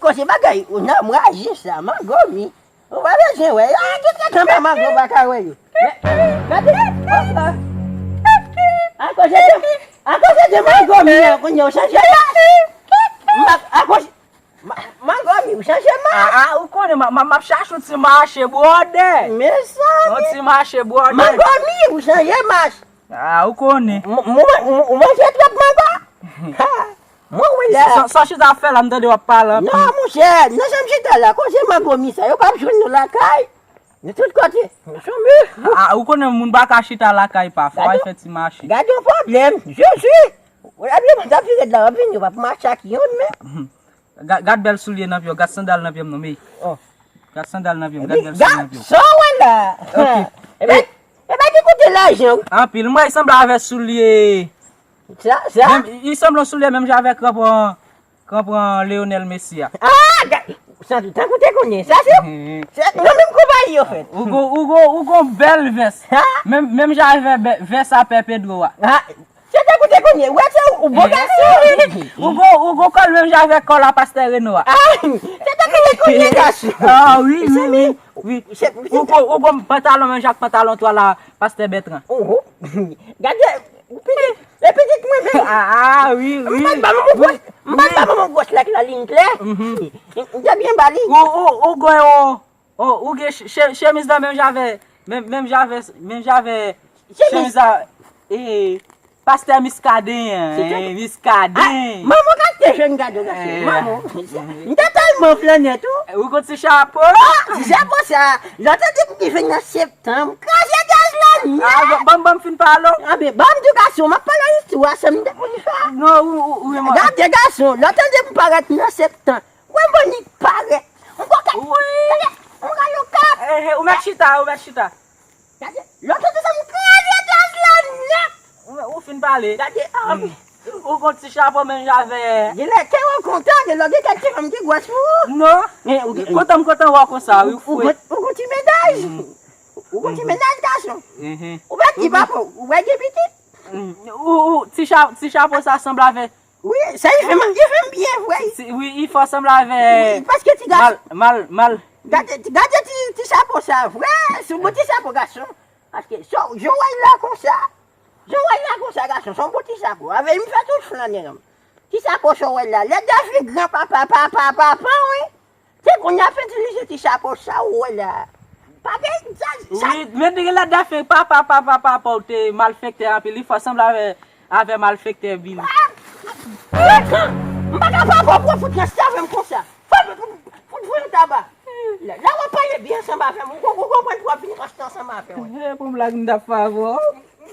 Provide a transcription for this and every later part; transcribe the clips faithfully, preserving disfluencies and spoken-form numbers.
Bon, se bagay, ou nan mwaji sa, mango mi. Ou pa bezwen wè. Ah, kisa kanpa mango pa ka wè yo? Men, gade, oh, oh. Akoz de, akoz de mango mi an, kounye a, ou chanje la. Ma, akoz, ma, mango mi, ou chanje ma. Ah, ah, ou konnen, ma, ma, m ap chache yon ti mache, brother. Mezanmi. Yon ti mache, brother. Mango mi, ou chanje mache. Ah, ou konnen. M, m, m, ou manje twòp mango? Ha. Mwen, wi, la. Sa, sa chita ap fè la, m tande w ap pale anpil. Non, monchè, nan jan m chita la, koze mango mi sa, yo p ap jwenn nou lakay. Nou tout kote. Nou chome. Ah, ou konnen moun pa ka chita lakay pa, fò al fè ti mache. Gade yon pwoblèm, Jezi. Ou la byen, mwen t ap vire la, w ap vini, w ap mache ak yon men. Gad, gad bèl soulye nan pye w, gad sandal nan pye m non, men. Oh. Gad sandal nan pye m, gad bèl soulye nan pye w. Sa w wè la. Ok. Ebyen, ebyen, ki kote lajan w? Anpil, mwen, li sanble avè soulye. Sa, sa. Menm, li sanble yon soulye menm jan avè kranpon, kranpon Lionel Messi a. Ah, gad, tankou te konnen. Sa se, se nan menm konpayi yo fèt. Ou gon, ou gon, ou gon bèl vès. Ha? Menm, menm jan avè bè-, vès a pè Pedro a. Ha? Se tankou te konnen, wè se ou bon gason. Ou gon, ou gon kòl menm jan avèk kòl a pastè Reno a. Ah, se tankou te konnen gason. Ah, wi, wi, wi, wi. Ou gon, ou gon pantalon menm jan ak pantalon twal a pastè Bètran. Oho. Gade, pitit, e pitit mwen menm. Ah, ah, wi, wi. M pa t ba manman gwòs, m pa t ba manman gwòs lèk la liy klè. M te byen ba li. Ou, ou, ou gon yon Oh, ou gen che-, che-, chemiz la menm jan avè, menm, menm jan avè, menm jan avè chemiz la, e, pastè Miskaden an, Miskaden. Ah, manman, gade jèn gade gason, manman. M te tèlman flannè tou. Ou gon ti chapo? Ah, ti chapo sa, lè w tande m rive nan septanm, kraze gaz la nèt. Ah, ban, ban, ban m fin pale w. Ah, men, ban m di gason, m ap pale istwa, sa m te konn fè. Non, ou, ou, ou, gade gason, lè w tande m parèt nan septanm, wè m bon nèg parèt. M gon kap. Gade, m gade yon kap. Eh, eh, ou mèt chita, ou mèt chita. Gade, lòt kote sa m kraze gaz la nèt. Ou, ou fin pale. Gade, ah, ou gon ti chapo menm jan avè. Genlè kè w kontan, genlè gen kèk ti fanm ki gwòs pou ou. Non. Men ou gen, kontan m kontan wè w konsa, wi, ou fre. Ou gon, ou gon ti medaj. Ou gon ti medaj gason. Ou pa di papa, ou wè gen pitit. Ou, ou, ti cha-, ti chapo sa sanble avè Wi, sa li fè m, li fè m byen vre. Wi, li fè w sanble avè. Wi, paske ti gason. Mal, mal, mal. Gade, gade ti, ti chapo sa vre, se yon bon ti chapo gason. Paske, so, jan w wè l la konsa, jan w wè l la konsa gason, se yon bon ti chapo. Avè m fè tout flannè non. Ti chapo sa w wè la, lè devan gran papa, papa, papa, wi. Se kounye a ap itilize ti chapo sa ou wè la. Pa gen sa, sa. Wi, men te gen lè dafè papa, papa, papa ou te malfektè anpil, li fè w sanble avè, avè malfektè Billy. Ah! M pa ka papa pou fout nan sèvo m konsa. Fout, fout, fout voye taba. Lè, lè w ap pale byen ansanm avè m, ou, ou konprann pou w ap vin rachte ansanm avè m. E pou blag m t ap fè avè w.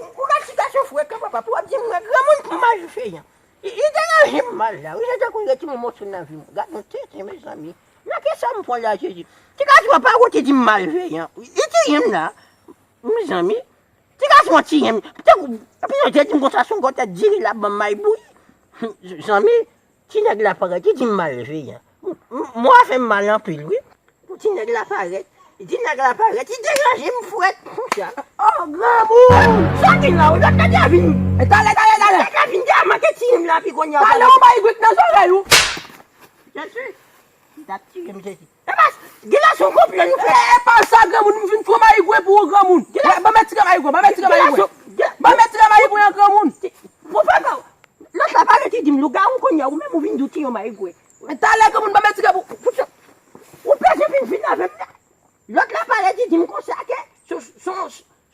Ou ka chita sou frekan papa, pou w ap di m mwen granmoun pou m al fè an. Li, li deranje m mal la, wi, se tankou l retire yon moso nan vi m. Gad yon tenten, mezanmi. Nan kisa m pran la, Jezi? Ti gason an pa wont, li di m malveyan. Li tiye m la. Mezanmi. Ti gason an tiye m. Tankou, epi yo te di m konsa, se yon gwo tèt diri l ap ban m may bouyi. Zanmi, ti nèg la parèt, li di m malveyan. M, m, mwen fè m mal anpil, wi. Pou ti nèg la parèt. Di nèg la parèt, li deranje m frèt konsa. Oh, granmoun! Sa vin la, wi, lòt nèg la vin. E talè, talè, talè. Nèg la vin, li a manke tiye m la, pi kounye a. Talè, yon mayigwe k nan zòrèy ou. Jezi, li t ap tiye m, Jezi. E pa, gen la se yon konplo nou fè. E, e pa sa, granmoun, m vin fè yon mayigwe pou ou, granmoun. Ban m retire mayigwe, ban m retire mayigwe. Ban m retire mayigwe an, granmoun. Pou pa ka, lòt la parèt, li di m lougawou, kounye a, ou menm ou vin di w tiye yon mayigwe. Men talè, granmoun, ban m retire pou, pou, pou, ou bezwen vin, vin avè m la. Lòt la parèt, li di m konsa ke se, se,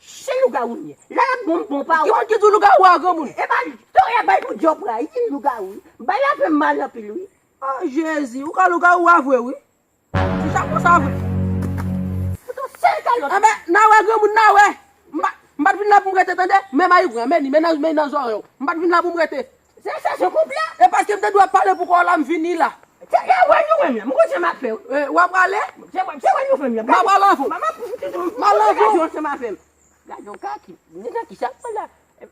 se lougawou l ye. La, l ap bon, bon pawòl. Ki moun ki di w lougawou a, granmoun? E pa li. Tou, e bay pou dyòb la, li di m lougawou. Bay la fè m mal anpil, wi. Ah, Jezi, ou ka lougawou a vre, wi. Ti chapo sa vre. Fout yon sèl kalòt. Anben, n a wè, granmoun, n a wè. M pa, m pa t vin la pou m rete, tande. Men mayigwe an, men li, men nan, men nan zòrèy ou. M pa t vin la pou m rete. Se, se, se konplo. E paske m te dwe ap pale pou kò w la, m vini la. Se, se wè nou menm la, m konn sa m ap fè, wi. E, w ap prale? Se wè, se wè nou menm la. M ap prale avè w. M ap, m ap, m ap, m ap prale avè w. Gade yon kaki, nan kisa m pran la?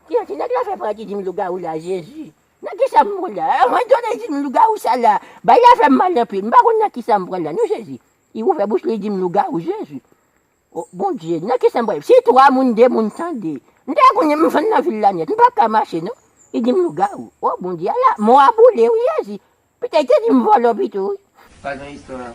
Ki, ki nèg la fè pran ki di m lougawou la, Jezi? Nan kisa m pran la? Mwen tande di m lougawou sa la. Bagay la fè m mal anpil. M pa konn nan kisa m pran la, non, Jezi. Li ouvè bouch li, li di m lougawou, Jezi. O, Bondye, nan kisa m pral? Si twa moun, de moun tande. M te konnen m fann nan vil la nèt. M p ap ka mache, non. Li di m lougawou. O, Bondye, ala, mò a boule, wi, Jezi. Petèt te di m vòlò pito, wi. Pa gen istwa.